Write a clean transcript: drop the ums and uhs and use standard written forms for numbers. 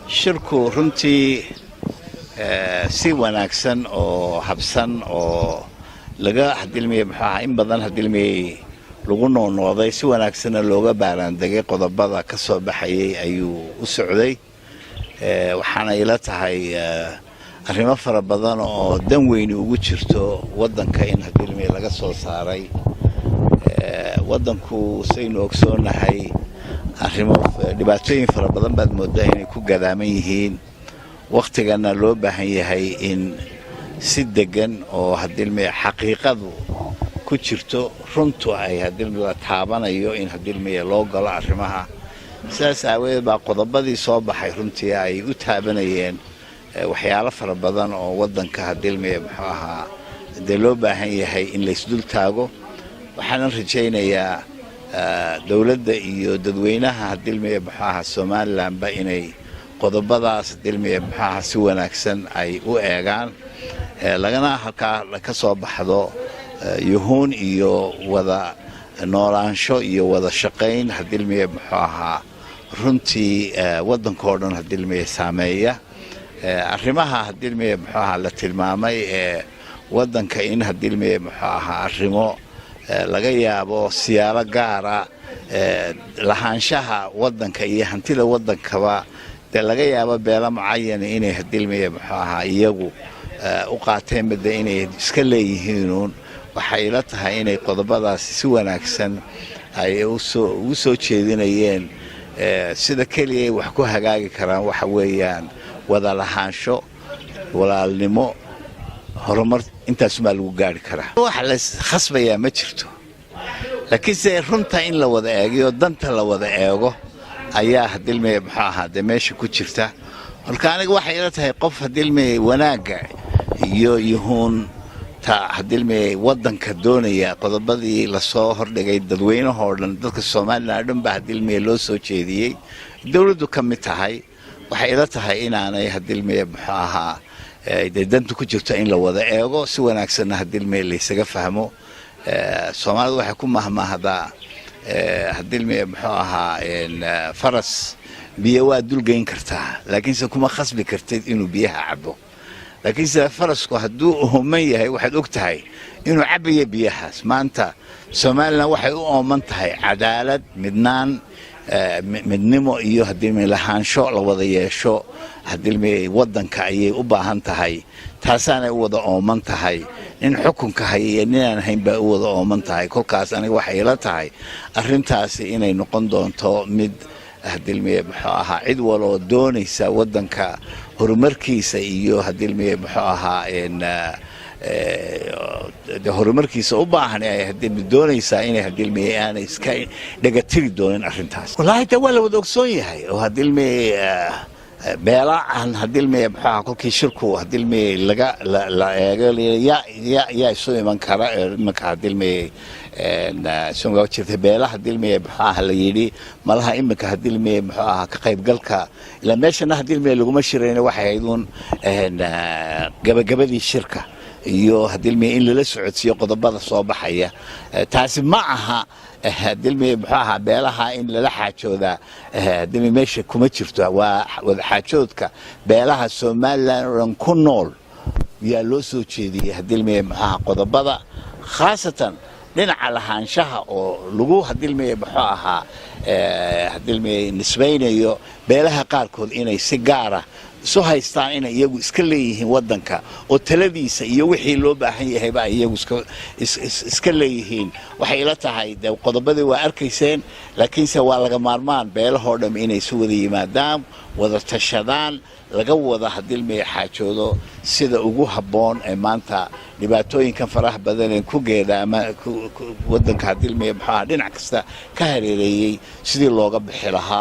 Shirku runtii si wanaagsan oo habsan oo laga hadilmiyey, muxuu ahaa, in badan hadilmiyey lagu noqnoqday, si wanaagsanna looga baaraandegay qodobada ka soo baxayay ayuu u socday. Waxaana ila tahay arrimo fara badan oo dan weyni ugu jirto waddanka in hadilmiye laga soo saaray. Waddanku, saynu ogsoonahay, arrimo dhibaatooyin fara badan baad mooddaa inay ku gadaaman yihiin. Wakhtigana loo baahan yahay in si degan oo hadilmiye xaqiiqadu ku jirto, runtu ay hadilmiye la taabanayo, in hadilmiye loo galo arrimaha. Sidaas aawadeed baa qodobadii soo baxay runtii ay u taabanayeen waxyaalo fara badan oo waddanka hadilmiye, muxuu ahaa, dee loo baahan yahay in laysdul taago. Waxaanan rajaynayaa dowladda iyo dadweynaha hadilmiye, muxuu ahaa, Somalilandba inay qodobadaas hadilmiye, muxuu ahaa, si wanaagsan ay u eegaan, lagana halkaa ka soo baxdo yuhuun iyo wada noolaansho iyo wada shaqayn hadilmiye, muxuu ahaa, runtii waddankao dhan hadilmiye saameeya. Arrimaha hadilmiye, muxuu ahaa, la tilmaamay ee waddanka in hadilmiye, muxuu ahaa, arrimo laga yaabo siyaalo gaara lahaanshaha waddanka iyo hantida waddankaba dee laga yaabo beelo mucayana inay hadilmiye, muxuu ahaa, iyagu u qaateen midda inay iska leeyihiinuun, waxay ila tahay inay qodobadaasi si wanaagsan ay ugu soo jeedinayeen. Sida keliya ay wax ku hagaagi karaan waxa weeyaan wada lahaansho, walaalnimo, horumar. Intaasumaa lagu gaari karaa. Wax lays khasbayaa ma jirto, laakiinse runta in la wada eegayo, danta la wada eego ayaa hadilmaya, muxuu ahaa, dee meesha ku jirta. Marka aniga waxay ila tahay qof hadilmaya wanaagga iyo yuhuunta hadilmaya waddanka doonaya, qodobadii lasoo hordhigay dadweynahoo dhan, dadka Somaliland dhan baa hadilmaya loo soo jeediyey, dowladdu ka mid tahay. Waxay ila tahay inaanay hadilmaya, muxuu ahaa, dee danta ku jirto in la wada eego, si wanaagsanna hadilmaya laysaga fahmo. Soomaalidu waxay ku mahmaahdaa, hadilmaya, muxuu ahaa, faras biyo waa dulgeyn kartaa, laakiinse kuma khasbi kartid inuu biyaha cabo. Laakiinse farasku hadduu ooman yahay, waxaad og tahay inuu cabbayo biyahaas. Maanta Somaliland waxay u ooman tahay cadaalad, midnaan, midnimo iyo hadilmay lahaansho la wada yeesho hadilmay waddanka ayay u baahan tahay. Taasaanay u wada ooman tahay. Nin xukunka haya iyo ninaan hayn bay u wada ooman tahay. Kolkaas aniga waxay ila tahay arrintaasi inay noqon doonto mid hadilmiye, muxuu ahaa, cid waloo doonaysa waddanka horumarkiisa iyo hadilmiye, muxuu ahaa, horumarkiisa u baahan ay hadilmi doonaysaa inay hadilmiye aanay iska dhegatiri doonin arrintaas. Wallaahi de waa la wada ogsoon yahay oo hadilmiye beelaacan hadilmiye, muxuu ahaa, kolkii shirku hadilmiye laga la eego yaa yaa isu iman kara imanka hadilmiye jirta, beela hadilmiye, muxuu ahaa, la yidhi malaha iminka hadilmiye, muxuu ahaa, ka qaybgalka ilaa meeshana hadilmiye laguma shirayna. Waxay ahayd uun gabagabadii shirka iyo hadilmiye in lala socodsiiyo qodobada soo baxaya. Taasi ma aha hadilmiye, muxuu ahaa, beelaha in lala xaajoodaa hadilmiye meesha kuma jirto. Waa wada xaajoodka beelaha Somaliland oo dhan ku nool yaa loo soo jeediyey hadilmiye, muxuu ahaa, qodobada, khaasatan dhinaca lahaanshaha oo lagu hadilmiye, muxuu ahaa, hadilmiye nisbaynayo beelaha qaarkood inay si gaara isu haystaan, inay iyagu iska leeyihiin waddanka oo taladiisa iyo wixii loo baahan yahayba ay iyagu iska leeyihiin. Waxay ila tahay dee qodobadii waa arkayseen, laakiinse waa laga maarmaan beelahoo dham inay isu wada yimaadaan, wada tashadaan, laga wada hadilmaya xaajoodo sida ugu habboon ee maanta dhibaatooyinkan faraha badan ee ku geeda ama waddanka hadilmaya, muxuu aha, dhinac kasta ka hareereeyey sidii looga bixi lahaa.